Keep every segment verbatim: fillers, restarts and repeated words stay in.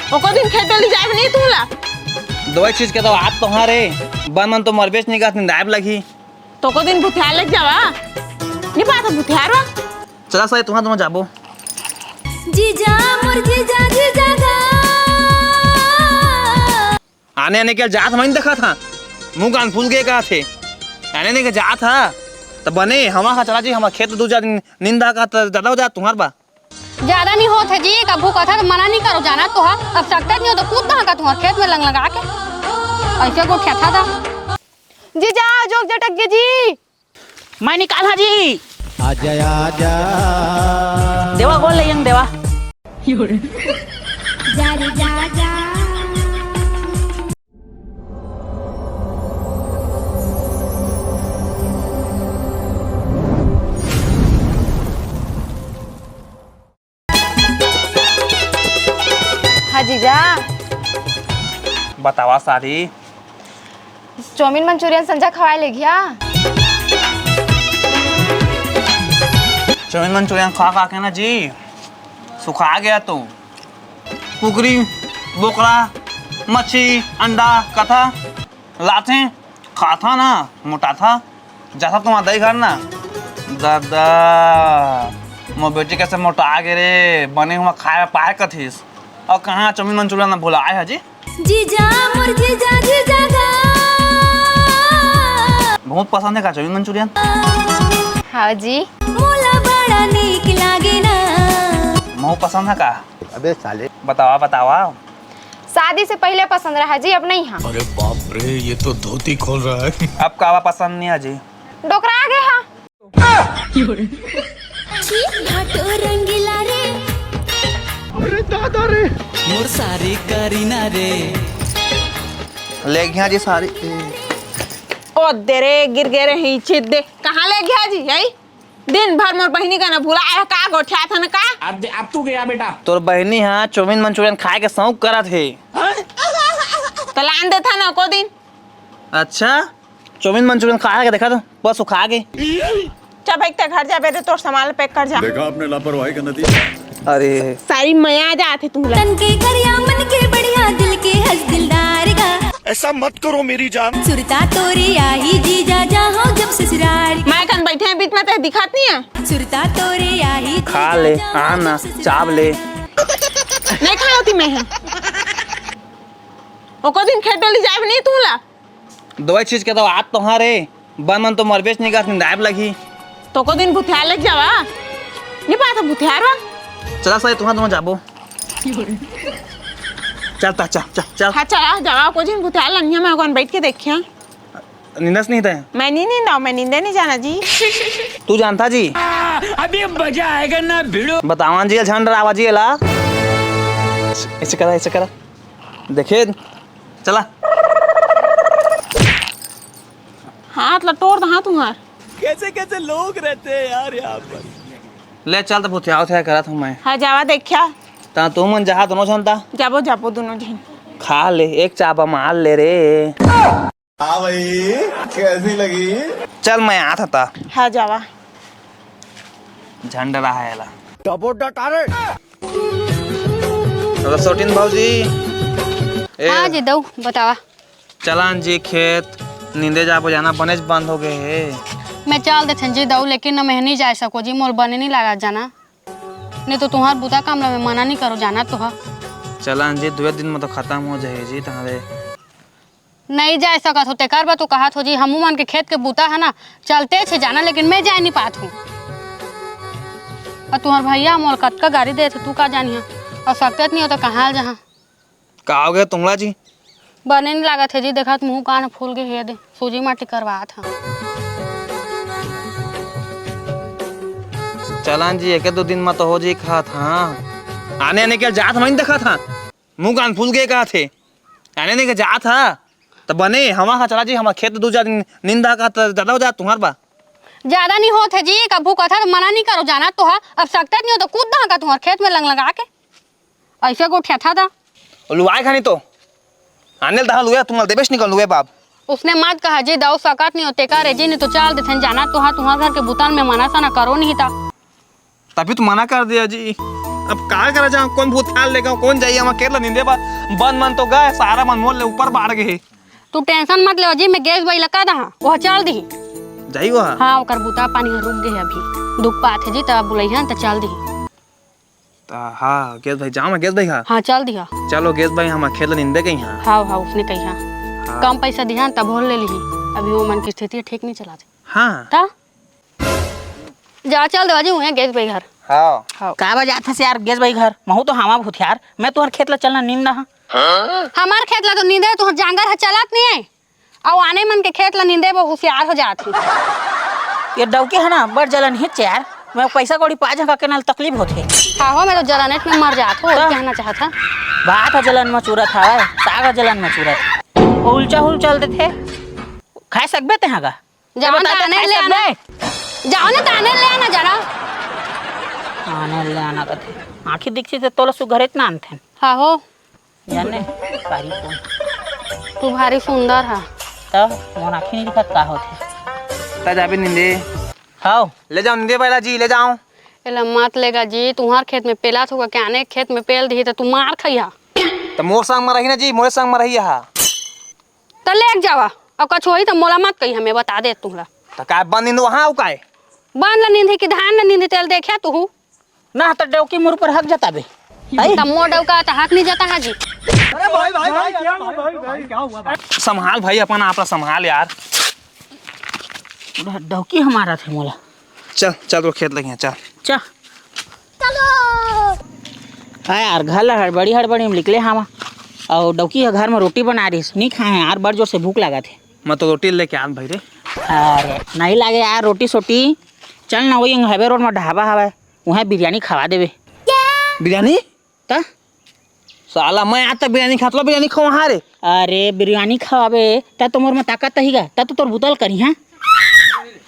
ओको दिन खेत डोली जाए नहीं तू ला। दवाई चीज के तो आत तो हाँ रे, बन मन तो मरबेच नहीं का, निंदाए लगही। तो को दिन भुथियार लेके जावा, नहीं पाता भुथियार वा। चला सही, तुहाँ दोनों जाबो। जीजा मोर जीजा, जीजा गा। आने आने के जात मन देखा था, मुंह कान फूल गए कहा थे। आने आने के जात था, तो बने हमा खा चला जी, हमार खेत दू जा निंदा का तो ज्यादा हो जात तुम्हार बा। ज्यादा नहीं होत है जी, कभू कथा तो मना नहीं करो जाना तो हा। अब सकता नहीं हो तो कूद कहाँ का तुम्हार खेत में लंग लगा के ऐसे गोठिया था था। जीजा जोक जटक गे जी। मैं निकाल हाँ जी। आजा आजा। देवा गोल ले यंग देवा। जा रे जा जा। हाँ जीजा। बतावा सारी। चाउमीन मंचूरियन संझा खवाए ले घिया। चाउमीन मंचूरियन खा खा के ना जी सुखा गया तो। कुकरी, बोकरा, मच्छी, अंडा, कथा लाथे, खाता ना, मोटाथा। जाथा तुम्हार दाई घर ना, दादा, मोर बेटी कैसे मोटा गे रे, बने हुआ खाए पाए कथिस। और कहाँ चाउमीन मंचूरियन ना भुलाए है जी? जीजा मोर जीजा, जीजा गा। बहुत पसंद है का चाउमीन मंचूरियन? हाँ जी। मोला बड़ा नीक लागे ना। बहुत पसंद है का? अबे साले। बतावा, बतावा। शादी से पहले पसंद रहा जी, अब नहीं है। अरे बाप रे, ये तो धोती खोल रहा है। अब कावा पसंद नहीं है जी? डोकरा आ गया है। छी, भाटो रंगीला रे। अरे दादा रे। मोर सारी करीना रे। ले गया जी सारी। ओ दे रे, गिर गए रे, ही छिद दे। कहाँ ले गया जी, यही? दिन भर मोर बहिनी का ना भुलाए, का गोठिया था ना का? अब दे, अब तू गया बेटा। तोर बहिनी हा चाउमीन मंचूरियन खाए के शौक करत हे। त लान देथा ना को दिन। अच्छा, चाउमीन मंचूरियन खा के देखा तो, बस वो खा के। चल भाई, ते घर जा बे रे, तोर सामान पैक कर जा। देखा आपने लापरवाही का नतीजा। अरे। सारी मया आ जात हे तुमला। तन के करिया, मन के बढ़िया, दिल के हंस दिलदार गा। ऐसा मत करो मेरी जान। सुरता तोरे आही जीजा, जाहो जब ससुरार। मैं कन बैठे हैं बीच में, ते दिखात नहीं है। सुरता तोरे आही खा ले, जीजा, जाहो आ ना, जब ससुरार। चाव ले। नहीं खाओ थी मैं है। ओको दिन खेत डोली जाए नहीं तू ला। दवाई चीज के तो आत तो हाँ रे, बन मन तो मरबेच नहीं का, निंदाए लगही। तो को दिन भुथियार लेके जावा, नहीं पाता भुथियार वा। चला सही, तुहाँ दोनों जाबो। चल ता, चल, चल, चल। हाँ, चला जावा, को दिन भुथियार लनिया, मैं कौन बैठ के देखिया। निंदस नहीं तय? मैं नहीं निंदा, मैं निंदे नहीं जाना जी। तू जानता जी? अभी मजा आएगा ना भिड़ो। बतावा जी, झंड रावा जी एला। ऐसे करा, ऐसे करा। देखे, चला। हाथ ला तोड़ दहा तुम्हार। कैसे कैसे लोग रहते हैं यार यहाँ पर। ले चल, तो भुथिया उथिया करत हूँ मैं। हाँ, जावा देखिया। ता तू मन जहा दोनों झन ता। जाबो, जाबो दोनों झन। खा ले, एक चाबा मार ले रे। हाँ भाई, कैसी लगी? चल, मैं आता था। हाँ, जावा। झंड रहा है ला। डबो डटारे। रसोटिन भौजी। ए, हाँ जी, दऊ, बतावा। चला न जी खेत, नींदे जाबो जाना, बनेच बंद हो गए हे। मैं चल देथन जी दऊ, लेकिन न मैं नहीं जा सको जी, मोर बने नहीं लगा जाना। नहीं तो तुम्हार बुता काम ला मैं मना नहीं करो जाना तो हा। चला न जी, दुए दिन में तो खत्म हो जाए जी तुम्हारे। नहीं जा सकत हो, तेकर बर तो कहत हो जी, हमू मन के खेत के बूता है ना, चलते छे जाना, लेकिन मैं जाए नहीं पात हूँ। और तुम्हार भैया मोर कतका गारी देथे, तू का जानिहा, और सकत नहीं हो तो कहाँ जहाँ। का हो गया तुमला जी? बने नहीं लागत है जी, देखत मुँह कान फूल गए हे दे, सूजी माटी करवात हाँ। चलन जी, एके दो दिन में तो हो जी खात हाँ। आने आने के जात नहीं देखत हाँ। मुंह कान फूल के कहा थे, आने नहीं के जात हा, त बने हवा हा चला जी, हमार खेत दू चार दिन निंदा का त ज्यादा हो जात तुम्हार बा। ज्यादा नहीं होत है जी, कभू कथा तो मना नहीं करो जाना तो हा, अब सकता नहीं हो तो कूद दहा का तुम्हार खेत में लंग लगा के, ऐसे गोठिया था था। लुआए खानी तो आने दहा लुए, तुम्हार देवेश निकल लुए बाप। उसने मत कहा जी, दऊ सकत नहीं होते का रे जी, नहीं तो चाल देथे जाना तो हा, तुम्हार घर के बुतान में मना सा ना करो नहीं था। तभी तो मना कर दिया जी। अब का करा जाओ, कोन भूथियार लेके, कोन जाई हमर खेत ला निंदे बर? बन मन तो गए, सारा मन मोर ले ऊपर बाढ़ गे हे। तू tension मत ले जी, मैं गेस बई ला कह दहा, वो चल दिही। जाई वो? हाँ, ओकर बूता पानी ह रुक गे हे अभी, दुख पात हे जी, तब बुलइहन त चल दिही। त हाँ, गेस बई, जाओ मैं गेस बई हा। हाँ, चल दिहा। चलो गेस बई, हमर खेत ला निंदे गई हाँ। हाँ, हाँ, उसने कही हाँ। हाँ। कम पैसा दिहा, तब हो ले लिही। अभी वो मन की स्थिति ठीक नहीं चला थे। हाँ। त जा, चल देवा जी, उहें गेस बई घर। हाँ। हाँ। का बा जात हस यार गेस बई घर? महू तो हवा भूथियार, मैं तुहर खेत ला चलना नींद ना हा। हमार खेत ला तो नींदे, तुहर जांगर ह चलत नहीं है। अउ आने मन के खेत ला नींदे वो हुसियार हो जात ही। ये डौकी है ना, बड़ जलन हिच यार। मैं पैसा कौड़ी पा जगह के नाल तकलीफ होथे। हाँ हो, मैं तो जलनेट में मर जात हो, त? कहना चाहत हा। बात ह जलन में चूरत हवय, साग ह जलन में चूरत। वो उलचा हुल चल देथे। खाए सकबे ते हाँ गा? जाओ ना, बता तो आने खाए ले आना। सकबे? जाओ ना, त आने ले आना जरा। आने ले आना कथे। आँखी दिखती ते तोला सुघरे इतना आनथेन। हाँ हो। जाने, भारी कौन? तू भारी सुंदर हा। त मोर आँखी नहीं दिखत का होथे? त जाबे निंदे। हाव। ले जाओ निंदे बैला जी, ले जाओ। एला मत लेगा जी, तुम्हार खेत में पेला थोका के आने खेत में पेल दिही त तू मार खइहा। त मोर संग में रही ना जी, मोरे संग में रही हा। त लेग जावा, अउ कछु होही त मोला मत कही, हमें बता दे तुहला। त काय बन निंदो हाँ, अउ काय? बन ला निंदी कि धान ला निंदी तेल देखे तुहू? ना त डौकी मोर ऊपर हक जताबे। आई? त मोर डौका त हक नहीं जता हा जी। अरे भाई, भाई, भाई, क्या हुआ भाई? संभाल भाई, अपन आप ला संभाल यार। डौकी हमारा थे मोला। चल, चल, तो खेत लगिया, चल। चल। हाँ यार, घर ला हड़बड़ी हड़बड़ी में निकले हावा। अउ डौकी ह घर में रोटी बना रहीस, नहीं खाए यार, बड़ जोर से भूख लागत हे। मैं तो रोटी लेके आत भाई रे। अरे नहीं लागे यार रोटी सोटी। चल ना, वही हाईवे रोड में ढाबा हवय, उहें बिरयानी खवा देबे। बिरयानी? त? साला मैं आज तक बिरयानी खात लो, बिरयानी खवा रे। अरे बिरयानी खवाबे त तो मोर में ताकत ही गा, त तो तोर बुतल करी हाँ।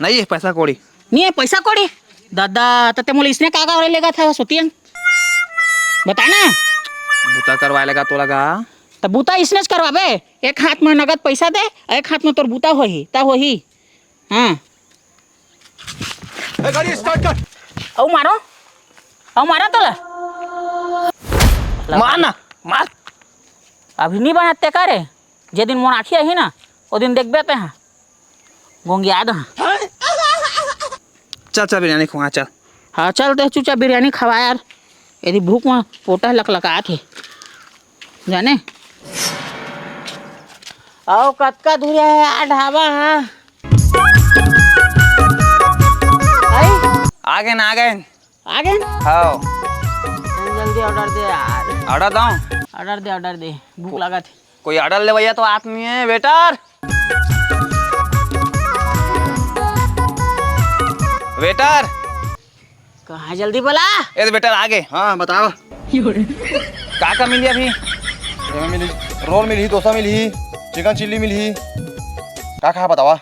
नहीं है पैसा कौड़ी। नहीं है पैसा कौड़ी? दादा, त ते मोला इसने का का लेगा था सोतियन? बता ना। बुता करवाए लगा तो लगा। त बुता इसने च करवाबे, एक हाथ में नगद पैसा दे, एक हाथ में तोर बुता होही, त होही। हाँ। ए, गाड़ी start कर। अउ मारो, अउ मारा तोला। मार ना, मार। अभी नहीं बनाते का रे? जे दिन मोर आँखी आही ना, वो दिन देखबे ते हाँ। गोंगिया दे हाँ। चल, चल, बिरयानी खवा, चल। हाँ, चल दे चूचा, बिरयानी खवा यार। यदि भूख में पोटा लकलकात हे। जाने? अउ कतका दूर हे यार ढाबा हा? आई? आ गए ना, आ गए। आ गए? हाँ। जल्दी order दे यार। Order दो? Order दे, order दे। भूख लगा थी। कोई order लेवैया तो आत नहीं है, waiter। Waiter। कहाँ जल्दी बोला? ए तो waiter आ गए। हाँ, बताओ। का का मिली अभी? एमे मिली, roll मिली, डोसा मिली, chicken chilli मिली। का का बतावा?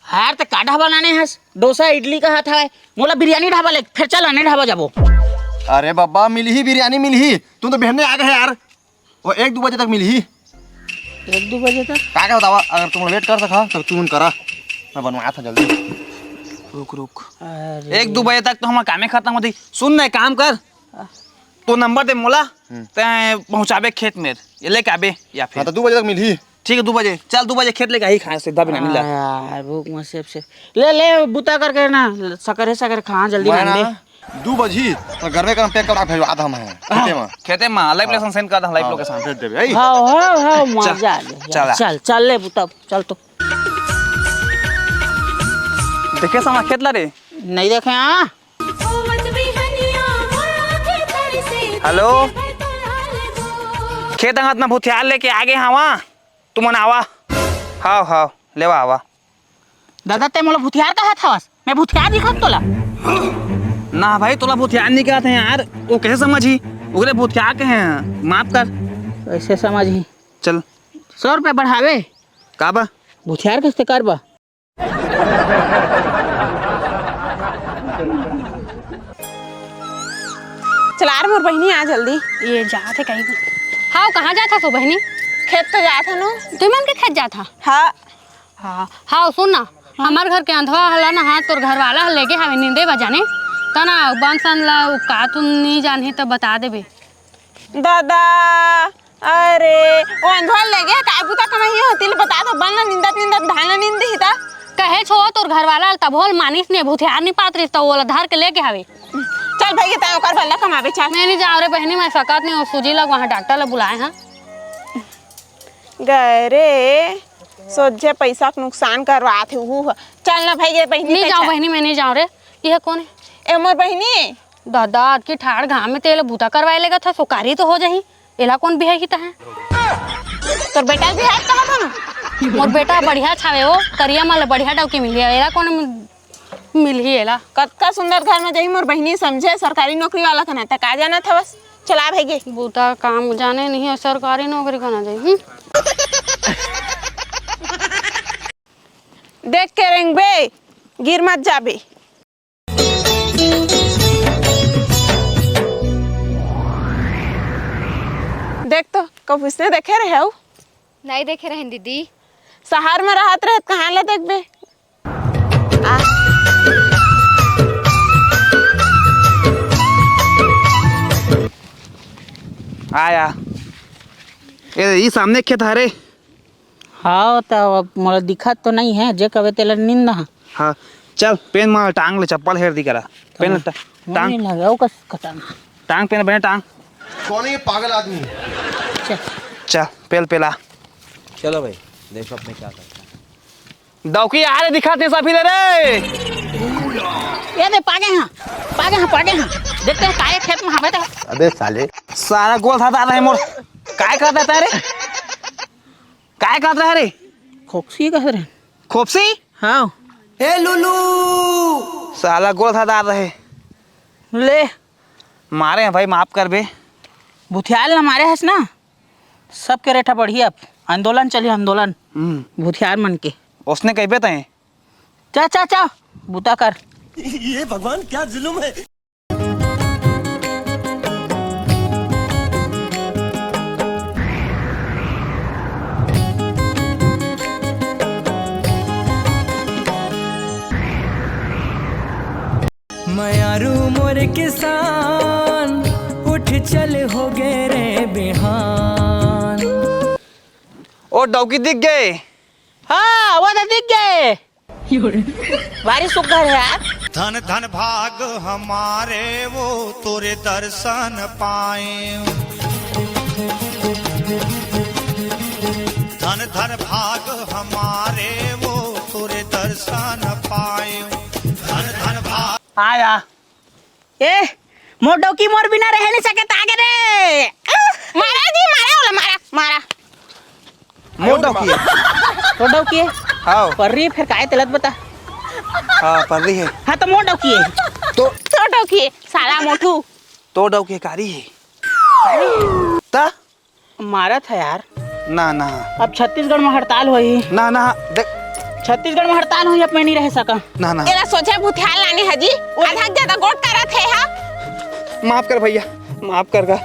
यार, ते का ढाबा लाने हस? डोसा, इडली का हाथ हवय। मोला बिरयानी ढाबा ले, फिर चल, आने ढाबा जाबो। अरे बब्बा, मिलही, बिरयानी मिलही। तुम तो बिहने आ गए यार। वो एक दो बजे तक मिलही। एक दो बजे तक? का का बतावा, अगर तुम wait कर सका, तो तुम करा। मैं बनवाया था जल्दी। रुक, रुक। अरे। एक दो बजे तक तो हमारा कामे खत्म होती। सुन ना, एक काम कर। हाँ। तो number दे मोला, हम्म। तैं पहुँचाबे खेत में, ये लेके आबे या फिर। हाँ, तो दो बजे तक मिलही। ठीक है, दो बजे। चल, दो बजे खेत लेके आही खाए सीधा बिरयानी ला। हाँ यार, भूख में सेप सेप। ले, ले, बुता करके ना, सकरे, सकरे खा, जल्दी मैं ना ना, दे। दो बजी, तो घर में करम pack करा भेजवा दे हम हैं, खेते में। खेते में, live हाँ। Location send कर दे, live हाँ, location। भेज देबे, आई। हाँ, हाँ, हाँ, चल, मजा आ गया। चल। चल, चल ले बुता, चल तो। देखे समा खेत ला रे? नहीं देखे, हाँ। Hello, खेत अंगत में भूथियार लेके आ गए हवा, तुमन आवा। हाव, हाव, लेवा आवा। दादा, ते मोला भूथियार कहत हवस? मैं भूथियार दिखत तोला? ना भाई, तोला भूथियार नहीं कहत है यार, वो कैसे समझी? ओकरे भूथियार कहे हैं, माफ कर। कैसे समझी? चल। सौ रुपया बढ़ावे। का बा? भूथियार कैसे कर बा? चला रे मोर बहिनी, आ जल्दी। ये जात हे कहीं। हाव, कहाँ जात हस ओ बहिनी? खेत तो जात हन। तुमन के खेत जात हा? हाँ। हाँ, हाव, सुन ना, हाँ। हमर घर के अंधवा हला ना, हाँ, तोर घर वाला ह लेगे हवे निंदे बा जाने, तना बन सन ला, का तू नी जानही त बता देबे। दादा, अरे, ओ अंधवा लेगे, काय बुता कमाही होती ले बता तो, बन ला निंदत निंदत धान ला निंद ही ता। कहे छो तोर घर वाला तभो ल मानिस ने भूथियार नी पात रिस त ओला धर के लेगे हवे। चल भाई, तैं ओकर बल्ला कमाबे, चल। मैं नहीं जाऊँ रे बहिनी, मैं सकत नहीं हूँ, सूजी लग वहाँ डॉक्टर ला बुलाए हैं। गए रे, सोझे पैसा के नुकसान करवात हे ऊ ह। चल ना भाई, ये बहिनी नहीं पे जाऊँ चल। बहिनी, मैं नहीं जाऊँ रे। ये कौन है? ए मोर बहिनी। दादा, आज की ठाड़ घाम में तेल बूता करवाए लेगा था, सुकारी तो हो जाही। एला कौन बिहाही तहे? तोर बेटा बिहाही कहा था ना? मोर बेटा बढ़िया छावे हो, करिया माल बढ़िया डौकी मिली है। एला कौन मिलही एला। कतका सुंदर घर में जही मोर बहिनी, समझे, सरकारी नौकरी वाला कना, त का जानत हवस? चला भाई गे। बूता काम जाने नहीं है, सरकारी नौकरी कना जाही। हम्म? देख के रेंगबे, गिर मत जाबे। देख तो, कब उसने देखे रहे हो? नहीं देखे रहेन दीदी। शहर में रहत रहत कहाँ ला देखबे? आ। आया। ए, ई सामने खेत हरे। हाँ, त अब मोला दिखत तो नहीं है, जे कबे तेला नींद ना। हाँ, चल, पेन मार, टांग ले, चप्पल हेर दी करा। पेन ले, टा-, टांग। नहीं लगे, ओ कस कटाना। टांग पेन बने, टांग। कौन है ये पागल आदमी? चल। चल, पेल, पेला। चलो भाई, देखो अब मैं क्या करता हूँ। डौकी आ रे, दिखात नहीं सभी ले रे। ये दे, पागे हाँ, पागे हाँ, पागे हाँ। देखते हैं, काये खेत में हवे तो। अबे साले। सारा गोल था, दादा है मोर। काय करता था रे? काय करता है रे? खोपसी कह रहे। खोपसी? हाँ। ए लुलू। साला गोल था, दादा है। ले। मारे हैं भाई, माफ कर बे। भुथियाल ना मारे हस ना? सबके रेठा बढ़िया, आंदोलन चली, आंदोलन। हम्म। भूथियार मन के। ओसने कहिबे तैं। चा, चा, चा, बूता कर। ये भगवान, क्या जुलुम है। मयारू मोर किसान, उठ चल हो गए रे बिहान। ओ डौकी दिख गए। हाँ, वो तो दिख गए। भारी सुग्घर है यार। धन धन भाग हमारे वो तोरे दर्शन पाए। धन धन भाग हमारे वो तोरे दर्शन पाए। धन धन भाग। आया। ए, मोर डौकी मोर बिना रह नहीं सके तागे रे। मारा जी, मारा, ओला मारा, मारा। मोर डौकी है। तोर डौकी है? हाँ। पर्री फिर काय तेलत बता। हाँ, पर्री है। हाँ, तो मोर डौकी है। तो तोर डौकी है, साला मोटू। तोर डौकी है, कारी है। ता? मारत है यार। ना, ना। अब छत्तीसगढ़ में हड़ताल होही। ना, ना, देख। छत्तीसगढ़ में हड़ताल होही, अब मैं नहीं रह सका। ना, ना। एला सोझे भुथियार लाने हजी, आधा ज्यादा गोठ करत है हा। माफ कर भैया, माफ कर का।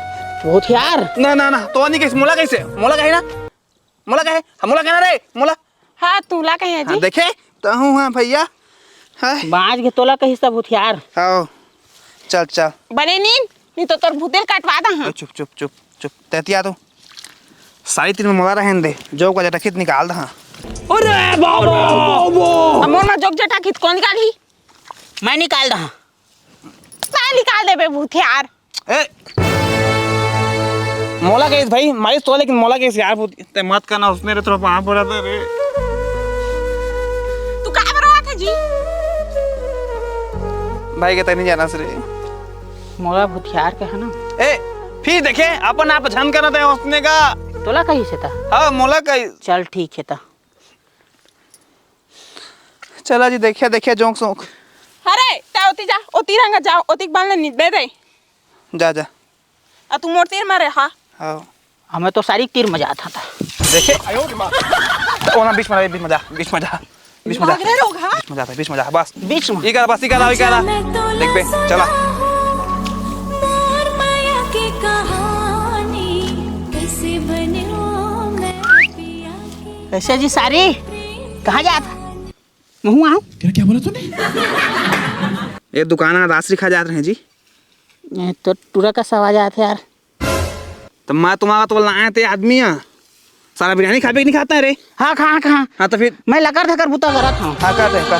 भुथियार? ना, ना, ना, तो नहीं कैसे, मोला कैसे, मोला कहे ना, मोला कहे, हम मोला कहना रे, मोला। हाँ, तू ला कहे हाँ, जी। देखे, तो हूँ हाँ भैया। हाँ। बाँच के तोला कहिस त भुथियार। हाँ, चल, चल। बने नींद, नहीं तो तोर भूतेल कटवा दा हाँ। चुप, चुप, चुप, चुप, तैतिया तो। सारी तीन में मोला रहन दे, जो का जटा खींच निकाल दा हाँ। अरे बाबा! अब मोर मा जोक जटा खींच कौन निकालही? मैं निकाल दा हाँ। मैं निकाल देबे भूथियार। ए, मोला कहिस भाई, मारिस तो, लेकिन मोला कहिस यार, भूत, ते मत करना, उसने रे तोर पाँव पड़त हे रे। तू का बरोवत हे जी? भाई के तनी जाना से रे। मोला भूथियार के है ना। ए, फिर देखे, अपन आप झन करना ते उसने का। तोला कहिस हे ता? हाँ, मोला कहिस। चल ठीक हे ता। चला जी, देखिया, देखिया, जोंक सोंक। अरे, तैं ओती जा, ओती रंगा जा, ओती के बाल न निदे दे। जा, जा। आ तू मोर तीर मारे, हाँ? हाँ। हमें तो सारी तीर मजा आता था। देखे? ओना बीच में, बीच में जा, बीच में जा, बीच में जा। भाग रहे लोग, हाँ? बीच में जा, बीच में जा, बस। बीच में? इकारा, बस, इकारा, इकारा। देख बे, चला। मोर माया के कहानी, कैसे बन्यो मैं पिया के। कैसे जी सारी? कहाँ जात? महू आऊं? तेरा क्या बोला तूने? ये दुकान में राशि खा जात रहे जी। ये तो टूरा का सवाल आते यार। तो मैं तुम्हारा तो लाए थे आदमी है, सारा बिरयानी खाबे कि नहीं खाता है रे? हाँ, खा, खा। हाँ, तो फिर? मैं लकर धकर बुता करत हूँ। हाँ, कर दे, कर।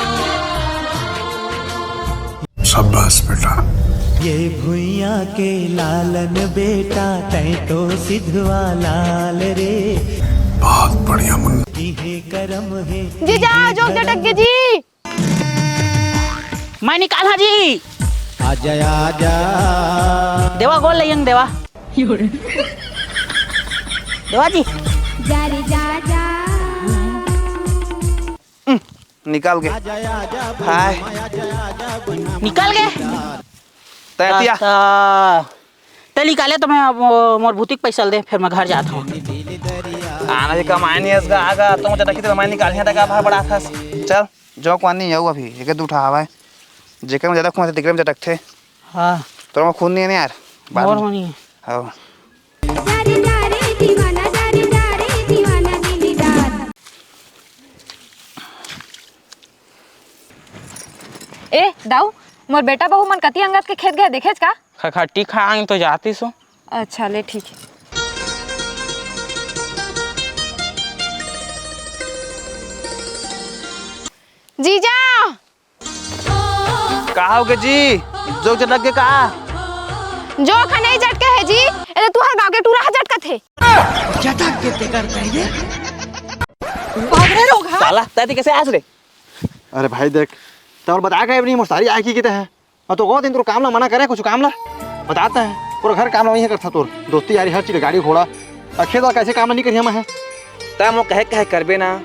शाबाश बेटा। ये भुइयां के लालन बेटा, तैं तो सिधवा लाल रे। बहुत बढ़िया मुन्ना। इहे करम हे। जीजा, जोक झटक के जी। मैं निकाल हाँ जी। आजा, आजा। देवा गोल लइयंग देवा। देवा जी। जा रे जा जा। निकाल के। हाय। निकाल के। तैतिया। रास्ता। ते निकाले तो मैं अब मोर भूतिक पैसा ल दे, फिर मैं घर जात हूँ। आना जी कमाए नहीं इसका आगा, तुम जब तक मैं निकाल यहाँ तक आप बड़ा था। चल। जोक वानी अउ अभी एक दू ठा हवय, जेकर में ज्यादा खून होथे, तेकरे में चटकथे। हाँ। तोर में खून नहीं है ना यार, बाद मोर में। होनी है। हाँ। जा रे जा रे दीवाना, जा रे जा रे दीवाना दिलदार। ए दाऊ, मोर बेटा बहू मन कति अंगत के खेत गए, देखेच का? खखट्टी खाएंगे तो जाती सो। अच्छा ले, ठीक है। जीजा। का हो गे जी? जोक झटक गे का? जोक ह नहीं झटके हे जी, ए तो तुहर गांव के टूरा ह झटकत हे। झटक गे तेकर कहिए। बाप रे रोग ह। साला, तैं कैसे आस रे? अरे भाई देख, तोर बता के नहीं, मोर सारी आँखी की ते है। अउ तो ओ दिन तोर काम ला मना करे, कुछ काम ला बताते हैं। पूरा घर काम ला वही करता तोर। दोस्ती यारी हर चीज, गाड़ी घोड़ा। अउ खेत वाला कैसे काम ला नहीं करिया मैं है। तै मोर कहे, कहे करबे ना,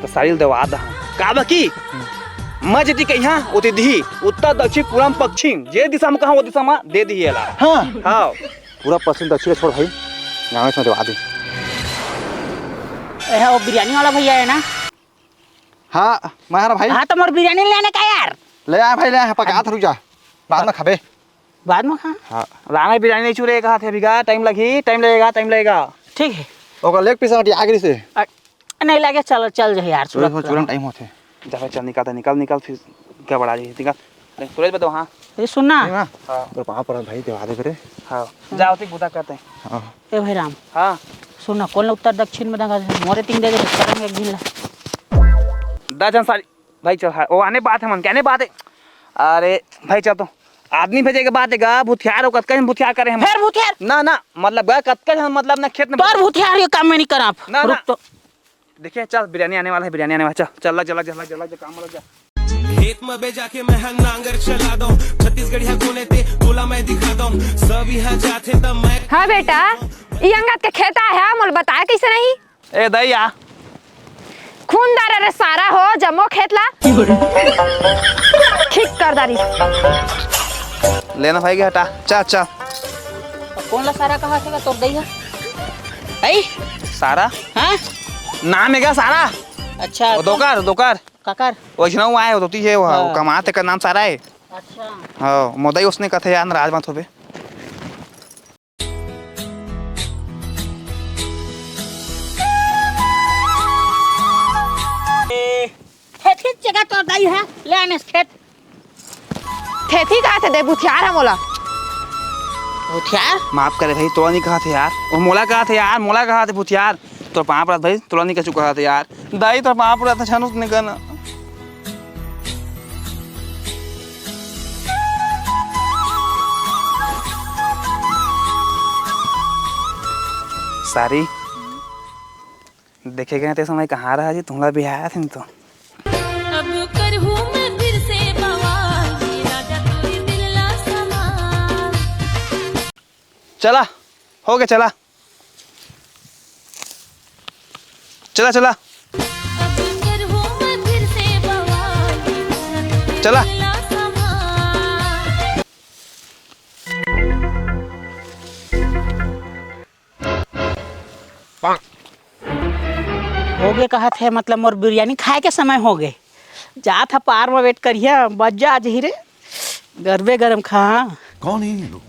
तो सारी ल देवा दहा। का बाकी? मैं जेती कहिया, ओती दिही। उत्तर, दक्षिण, पूरब, पश्चिम, जे दिशा में कहा, वो दिशा में दे दिही एला। हाँ। हाँ। पूरब, पश्चिम, दक्षिण छोड़ भाई, गाँव में देवा दे। ए, वो बिरयानी वाला भैया है ना? हाँ, मैं हरा भाई। हाँ, तो मोर बिरयानी ले आने का यार। ले आ भाई, ले आ, पका हाँ। रुक जा, बाद में खाबे। बाद में खा। हाँ। राना बिरयानी नहीं चुरे कहा थे, अभी का टाइम लगी, टाइम लगेगा, टाइम लगेगा। ठीक है। ओकर लेग पीस हटी आगरी से। अ, नहीं लगे, चल, चल जाए यार, चूरन, सुरत चूरन टाइम होथे। जा भाई, चल, निकाल, निकाल, निकाल, फिर गड़बड़ा जाही, निकाल। नहीं, सूरज बा तो हाँ। ए, सुन ना। नहीं, माँ। हाँ। तोर पाँव पड़त भाई, देवा दे रे। हाँ। जा, ओती बुता करते हैं। हाँ। ए भाई राम। हाँ। सुन ना, कौन उत्तर दक्षिण में दंगा मोरे तीन दे दे, करम एक दिन ला। दस जन सारी, भाई चल, हाँ, वो आने बात है मन, क्या आने बात है? अरे, भाई चल तो, आदमी भेजे के बात है गा, भूथियार हो, कतका जन भूथियार करे हम। फिर भूथियार? ना, ना, मतलब गा, कतका जन, मतलब ना खेत में तोर भूथियार ये काम में नहीं करा आप। ना, रुक ना। तो। देखिए, चल, बिरयानी आने वाला है, बिरयानी आने वाला है, चल, चल, लग जा, लग जा, लग जा, लग जा, काम में लग जा। खेत में बे जाके मैं हंग नांगर चला दो, छत्तीसगढ़िया कोने ते तोला मैं दिखा दो, सब यहाँ जाते तब मैं हाँ बेटा, ई अंगत के खेत आय हे, मोला बताय कइसे नहीं? ए दई आ। खून दार रे सारा हो, जम्मो खेत ला। ठीक कर दारी। लेना भाई के हटा, चा, चा। कौन ला सारा कहा थे तोर दई हा? ऐ? सारा? हाँ? नाम है क्या सारा? अच्छा, वो कौन? दोकर, दोकर। काकर? वो इसना हुआ है, वो तो है, वो, हाँ। वो कमाते का नाम सारा है। अच्छा। हाँ, मोदई उसने कथे यार, नाराज मत होबे। ए, खेत, खेत जगह तो दई है, ले आने से खेत। थेथी कहा थे दे, भुथियार है मोला। भुथियार? माफ करे भाई, तोला नहीं कहा थे यार, वो मोला कहा थे यार, मोला कहा थे भुथियार। तोर पाँव पड़त भाई, तोला नहीं कछु कहा थे यार। दाई, तोर पाँव पड़त, छानूस नहीं करना। सारी, देखे गए ते समय कहाँ रहा जी, तुमला बिहाया थे नहीं तो। अब करहूँ मैं फिर से बवाल, ये राजा तोरे दिल ला सवाल। चला, हो गया, चला। चला, चला। अब करहूँ मैं फिर से बवाल, ये राजा तोरे चला। दिल ला सवाल। होगे कहत हे, मतलब मोर बिरयानी खाए के समय होगे। जात ह पार म wait करिहा, बज जा आज ही रे। गरबे गरम खा। कौन है ये लोग?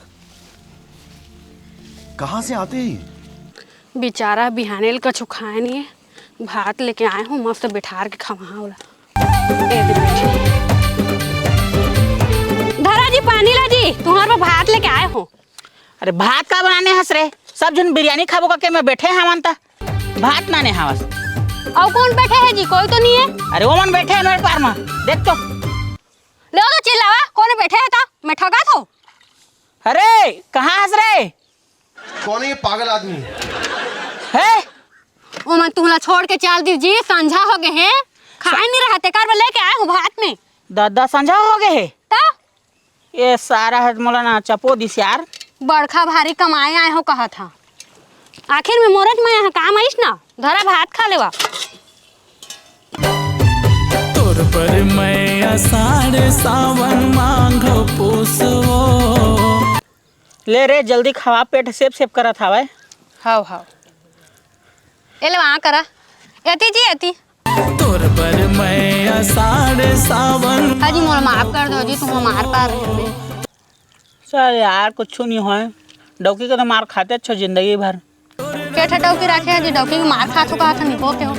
कहाँ से आते हैं ये? बेचारा बिहाने ले कछु खाए नहीं है। भात लेके आए हूँ, मस्त बैठार के खवाहा ओला। ए दे बेटी। पानी ला जी, तुम्हार बर भात लेके आए हो। अरे भात का बनाने हस रे? सब झन बिरयानी खाबो करके मैं बैठे हवन त भात नाने हवस। अउ कौन बैठे है जी? कोई तो नहीं है। अरे ओमन बैठे है मेरे पार में, देख तो। ले तो चिल्लावा, कौन बैठे है त? मैं ठगा थो। अरे कहाँ हस रे? कौन है ये पागल आदमी? है? ओमन तुहला छोड़ के चल दी जी, संझा हो गए है, खाए नहीं रहा, तेकर बर लेके आए हो भात में। दादा संझा हो गए है? त ये सारा हर मोला ना चपो दिस यार। बड़खा भारी कमाए आए हो कहा था, आखिर में मोरत में यहाँ काम आइस ना, धरा भात खा लेवा। तोर बर मैं आषाढ़ सावन मांघो पूसवो। ले रे जल्दी खवा, पेट सेप सेप करत हवय। हाव हाव। ए ले वहाँ करा। एती जी एती। तोर बर मैं आषाढ़ सावन। अजी मोला माफ कर दो जी, तुम हमार पार हो। चल यार कुछ नहीं होय, डौकी के तो मार खाते अच्छा जिंदगी भर। के ठे डौकी रखे है जी, डौकी के मार खा चुका था निको के हो।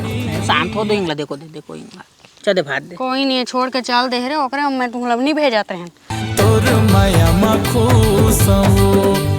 शांत हो दो इंगला, देखो दे, देखो इंगला। चल दे भात दे। कोई नहीं है, छोड़ के चल दे रे ओकरे, मैं तुम लोग नहीं भेजत रहन। तोर माया मा खुश हो।